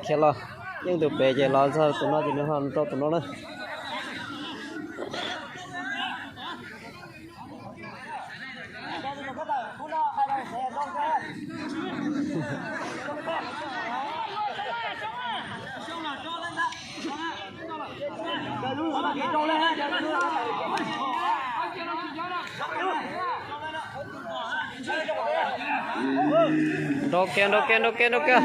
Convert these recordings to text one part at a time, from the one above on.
Khiav los, yeej tus pem ces los txog tus no ces nws ho rau tus no na. Nrau kiag, nrau kiag, nrau kiag, nrau kiag.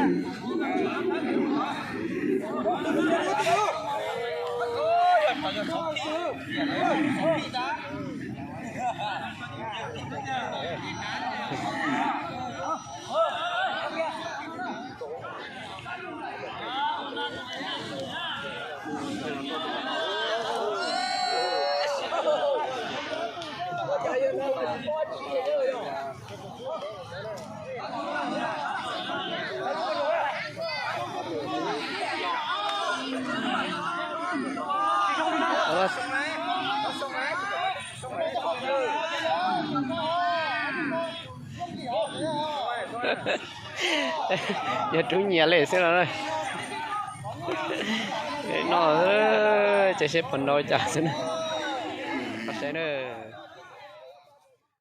Yog rub nyias li xwb no. No, ces seb puas nrau cas xwb na. Saib na.